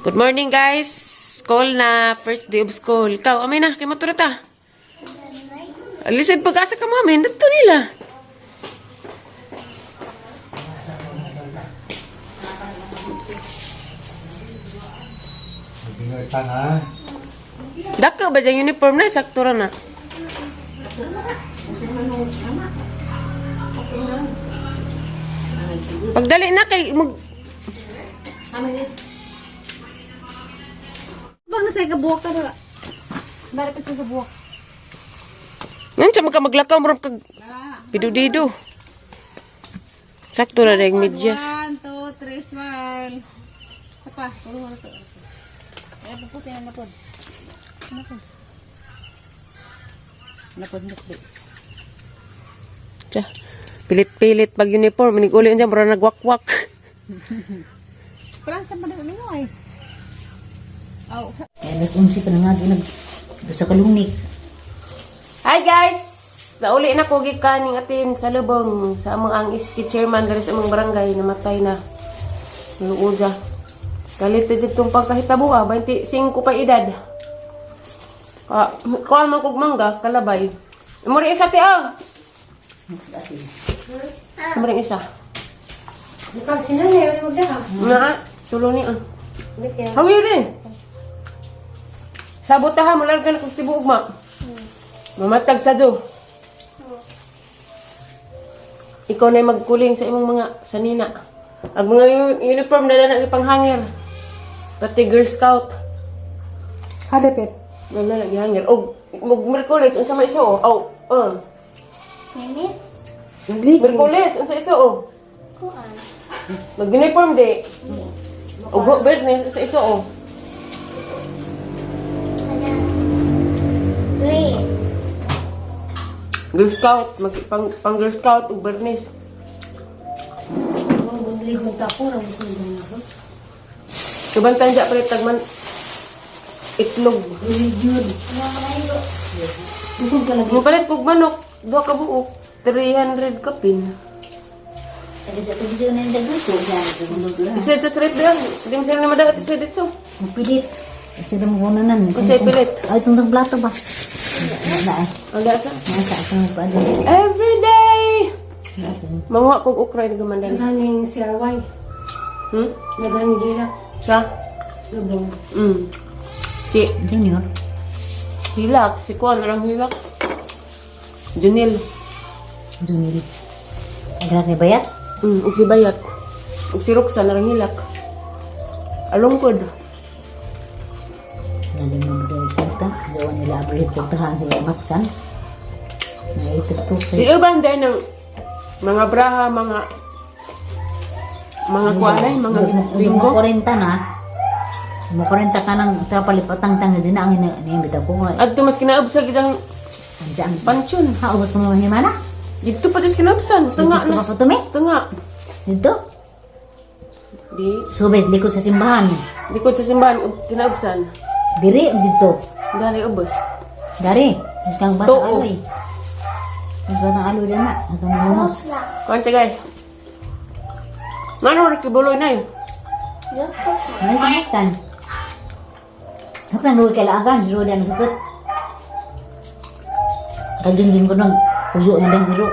Good morning, guys. School na. First day of school. Ikaw, amay na. Kay matura ta. Alisin pag-asa ka mami. Dito nila. Ginooy ha. Dako ba diyang uniform na? Sakto ra na. Pagdali na kay mag Bang nasa kabuwak ka na. Bakit ka kabuwak? Ngan sa magka maglakaw murag kag pidudido. Sakto ra dayang medyas. 1, 2, 3, smile. Isa pa. Puro mo na to. Ay, puputi na napod. Napod. Napod, napod. Tsa. Pilit-pilit pag uniform inig uli niya murag nagwakwak. Plan sa madali mo ay. Aw, Alas 11 pa na nga, di nag sa kalunik. Hi guys! Nauli na ko gikan ning atin sa lubong sa among ang iski chairman diri sa among barangay, namatay na. Luoga. Kalit dito itong pagkahitabo ah, 25 pa edad. Ka kuha man kog mangga, kalabay. Imo rin isa ti ah. Imo rin isa. Bukang sinanay, wala magdaka. Nga, tulo ni ah. Hawili. Sabot ta ha, mularga na kog tibuog ma. Mamatag sa do. Ikaw na magkuling sa imong mga sanina. Ang mga uniform na lang ipanghangir. Pati Girl Scout. Hadapit. Na na gihangir. Og mag Merkules unsa may iso? Oh, oh. Miss, Merkules unsa iso oh? kuan. Mag-uniform di. Og Bernes unsa iso oh? Ano? Green. Girl Scout, mag pang, pang Girl Scout ug Bernes. Kabantan dya palit tagman itlog. Mo palit kog manok, duha ka buok, 300 kapin. Tagi sa na yung dagdag ko. Isa sa srep diyan, di mo sila na madagat isa dito. Pilit. Kasi na mo nan. Unsay pilit? Ay, itong tong plato ba? Wala eh. Ang dasa. Nasa akong pa doon. Every day. Nasa. Manguha kog okra ni gamandan. Naganing CRY. Naganing gila. Sa? Lubong. Si Junior. Hilak, si Kuan lang hilak. Junil. Junior. Agad ni bayat. Ug si Bayat. Ug si Roxanne narang hilak. Alungkod. Lalim mo mo dahil kwarta. Gawa nila abri pagtahan sila matsan. Naitugtog. Di uban din ng mga braha, mga kuanay, mga linggo. Mga 40 na. Mga 40 ka nang trapalipatang tanga dyan ang ina ko. Adto mas kinaubsan kitang Andiyan. pansyon. Ha, ubos ka mo mahimana? Dito pa just kinaubsan. Tunga Dito na. pa tumi? Tunga. Dito? Di Subes, likod sa simbahan. likod sa simbahan ug kinaubsan. Diri, dito. Dali ubos. Dari, kang bata Tuo. aloy. Ang batang aloy na na. Atong lumos. Kuan tagay. Ngano ra kibuloy na yun? Luto. Ano ka kan? Haktan ruwi kay laagan, ruwi dan hukot. Kajun din ko nang puso na dang iro.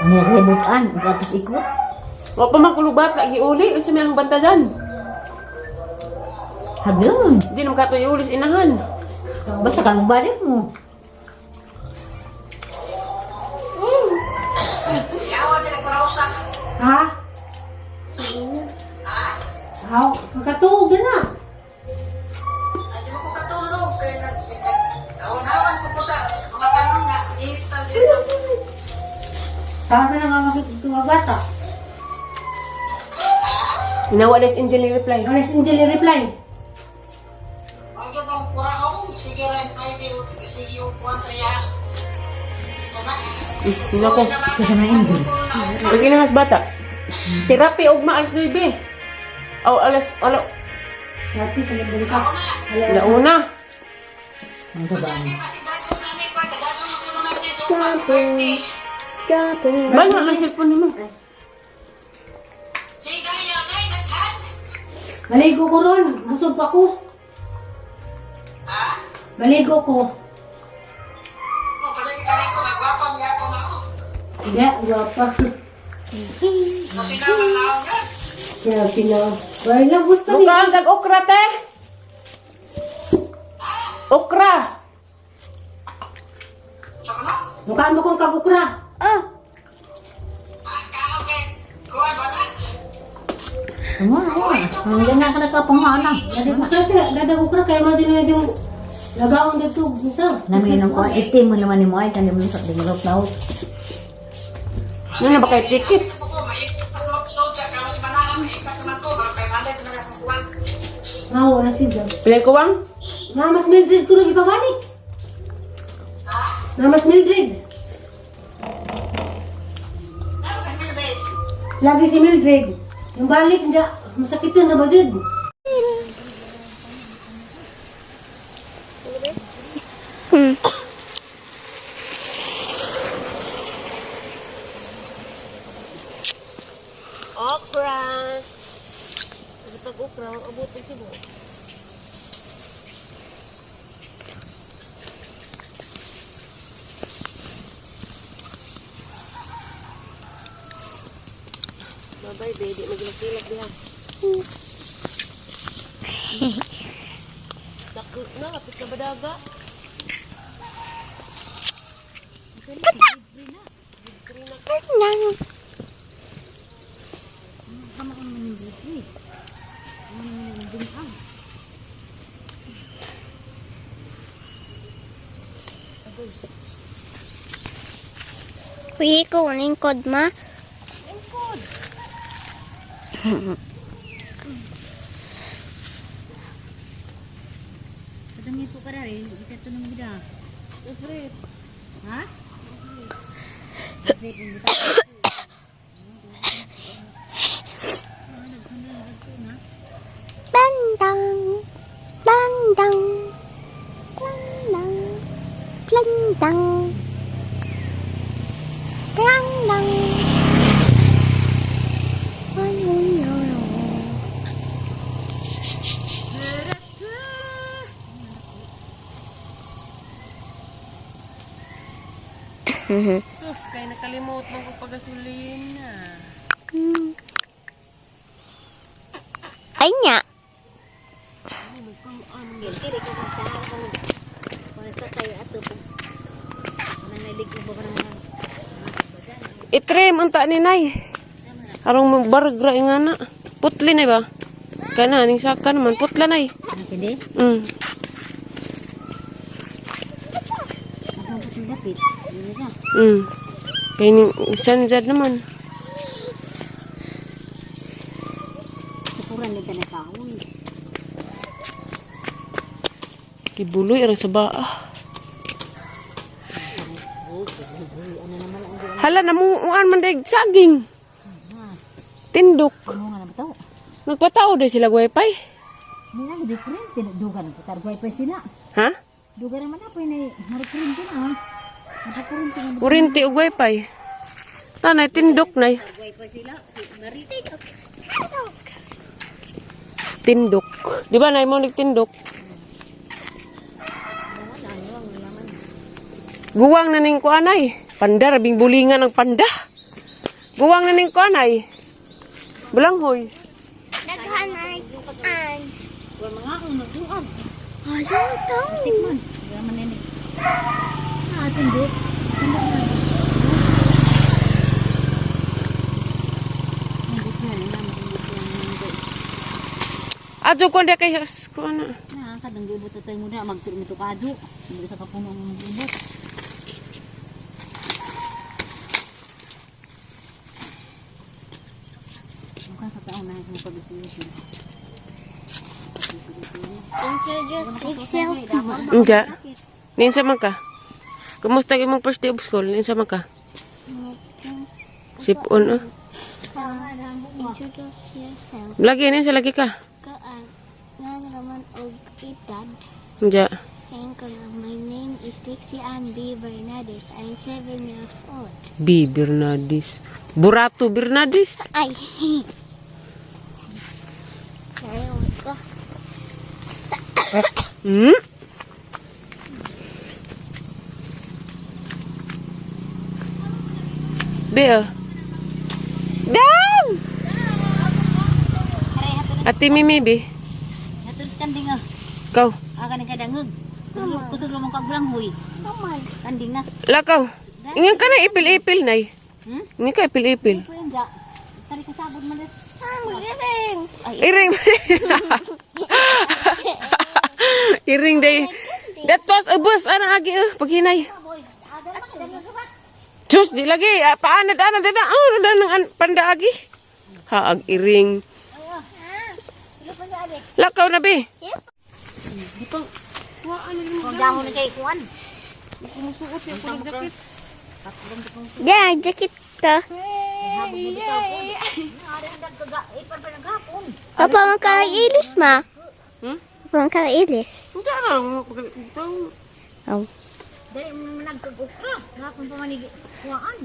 Ang nagrebukan, atos ikot. Wa pa man kulog bata giuli unsa may ang bantayan. Haglon. Di naman kato iuli sa inahan. Basta kang balik mo. Ha? Haw, magkatuog na. Ay, di mo ko katulog. Kaya nag-awan-awan ko po sa mga tanong nga. Ihitan dito. Tama na nga makikita bata. Inawa des Angel ni reply. Alas Angel yung reply. Ang gabang kuraong. Sige rin, pwede. Sige yung kuwan sa iya. Ano? Nako. Kasi na angel. Lagi na has bata. Therapy ugma alas 9. Aw alas alo Happy sa labong ka. launa. Ang kabaan. Balo ang cellphone nimo. Maligo ko ron. Busog pa ko. Ha? Maligo ko. Oh, palagi ko, magwapa niya ako na ako. Hindi, guwapa. Sa sinawan na ako nga. Kaya sila. Wala, gusto niya. Mukha ang okra, te. Okra. Sa kuno? Mukha mo kong kag-okra. Oh, Ah, kaon kay kuwan wala. Ano, ano? Ang ganyan ka nagkapanghana. Dada okra, kaya man din na yung lagaon dito. Isa. Namin ang kuha. Esteem mo naman ni mo ay kani mo sa dimulot na. Ano na ba kay ticket? Ito ko, maipat mo pilote, karon si Manahan, maipat naman ko, karon kay Manday, pinag akong kuwan. Ah, wala siya. Pilay ko bang? Namas Mildred ko nang ipabalik. Namas Mildred. Nasa kay Mildred? Lagi si Mildred. Yung balik, hindi. Masakit yun na ba yun? Okra. Kasi pag okra, abot ang sibo. Babay, baby. Magilak-gilak diha. Takot na, kapit na badaga. nang. Kuya ko, lingkod ma. Padangin po ka rin. Isa to nang bida. Ha? Bandang. Bandang. Bandang. Bandang. Bandang. Bandang. Sus, kay nakalimot mo ko pagasolina. Ay nya. Itrem unta ni nay. Arong magbarag ra nga na. Putli na ba? Kana ning saka naman putla nay. Hindi. Asang po dapit. Hindi na. Kay ning sanjad naman. Sukuran ni ka na kahoy. Gibuloy arang sa baa. Hala namuuan man daig saging. Tindok. Ano nga na ba to? Nagpatao day sila wifi. Hindi na, different. Duga na putar. Buhay pa sila. Ha? Duga naman na po yun ay marukurinte na ha. Marukurinte na. Kurinti og wifi. Tanay tindok nay. Tindok. Di ba nay mo nagtindok? Guwang na ning kuanay. Panda rabing bulingan ang panda. Guwang na ning kuanay. Bulanghoy. Naghanay an. Wa mga akong nagduag. Ayaw to. Sikman. Duga man nini. Ah, tindok. Tindok na. Adyo ko kay kuana. Na, kadang giubot na tayo muna. Magturo mo to kadyo. Hindi sa kapuno ang ubot. Mukha sa taon na sa pag-isin. Introduce yourself. Unja. Ninsa man ka? Kumusta imong first day of school? Ninsa man ka? Sipon ah. Introduce yourself. Lagi ninsa lagi ka. Kaan. Nga naman og edad. Unja. Ngayon ko lang, my name is Dixie Ann B. Bernades. I'm 7 years old. B. Bernadis. Burato Bernadis. Ay! Ayaw. Be, oh. Dam! Ate Mimi, be. Naturis kanding ah. Ikaw. Aga nang kadangog. Kusog lumang kaglang huy. Kanding na. Lakaw. Ingan ka na ipil-ipil, nay. Hmm? Ingan ka ipil-ipil. Ko yan ja. Tari kasabot man des. Mag-iring. Iring. Iring day. That was a bus. Ana agi paghinay. Diyos, di lagi. Ah, paanad, anad, anad. Oh, anad, anad, panda agi. Haag, iring. Lakaw na, be. Di pang... Kung dahon na kay kuan. Yeah, jacket ka. Ari ang dagkaga ipan pa naghapon. Papa, magkakailis ma. Hmm? Papa, magkakailis. Hindi na. Oh. Dali mo nagkag-ukra. Gahapon pa man kuan.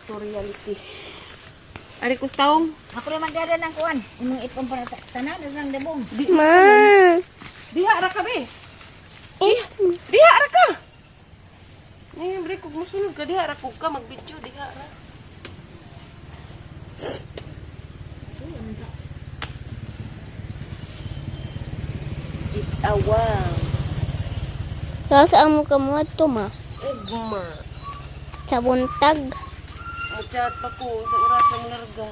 To reality. Ari ko taong. Ako ra magdada ng kuan. Imong ipon para tanan ang dabong. Ma. Diha ra ka, be. Diha ra ka. Ngayon, bre, kung musunod ka, diha ra ko ka, magbidyo, diha ra. It's a wow. Saan mo ka mo ito, ma? Ugma. Sa buntag. Muchat pa ko sa oras ng larga.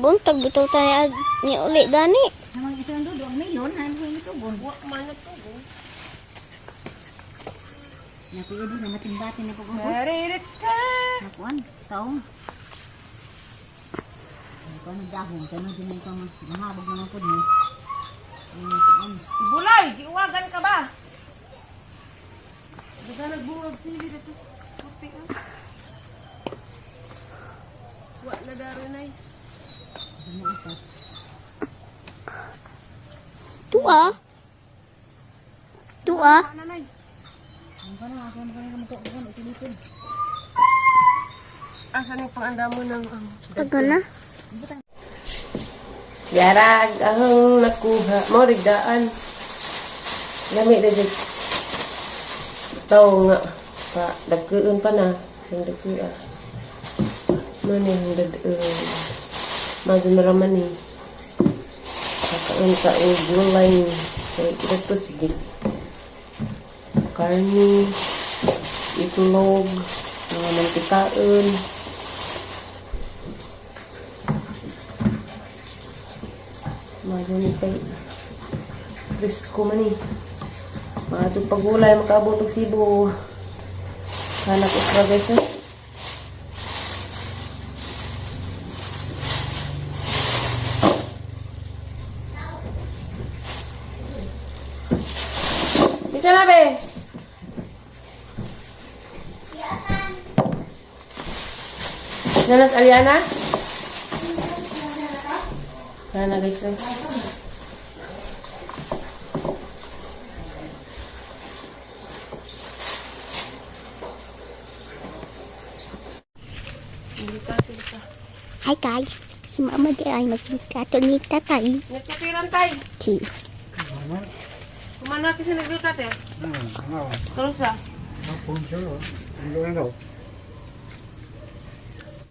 Buntag, bitaw tayo ni uli gani. Namang ito ang dudo ang milon, han ko ito bon. Wa man na to. oh. Nakuya di na matimbatin na pag-ubos. Taririta. Nakuan, taong. Ay, kuan ang dahon, kano din ang pang mahabog naman po ni. Bulay, giuwagan ka ba? Daga nagbungag sili dito. Puti ah. Wa na daro nay. Tua. Tua. Wa na nay. Asan yung panganda mo ng ang Taga na. Yarag ang nakuha. Mo rigdaan. Lami na jud. Taw nga pa dagkuon pa na. Ang dagkua. Mani ang dagkuon. Madun na raman ni. Kakaon ka og gulay. Kay ito to sige. Karni, itlog, mga mantikaon. Madun ni kay Presko man eh. Mga pagulay, makaabot og Cebu. Hanap okra guys eh. Bisa na be. Nanas Aliana? Sana guys eh. Hi guys. Si Mama di ay magkato ni tatay. Nagkatiran tay. Si. Kumana kasi naglutat eh. Terus ah.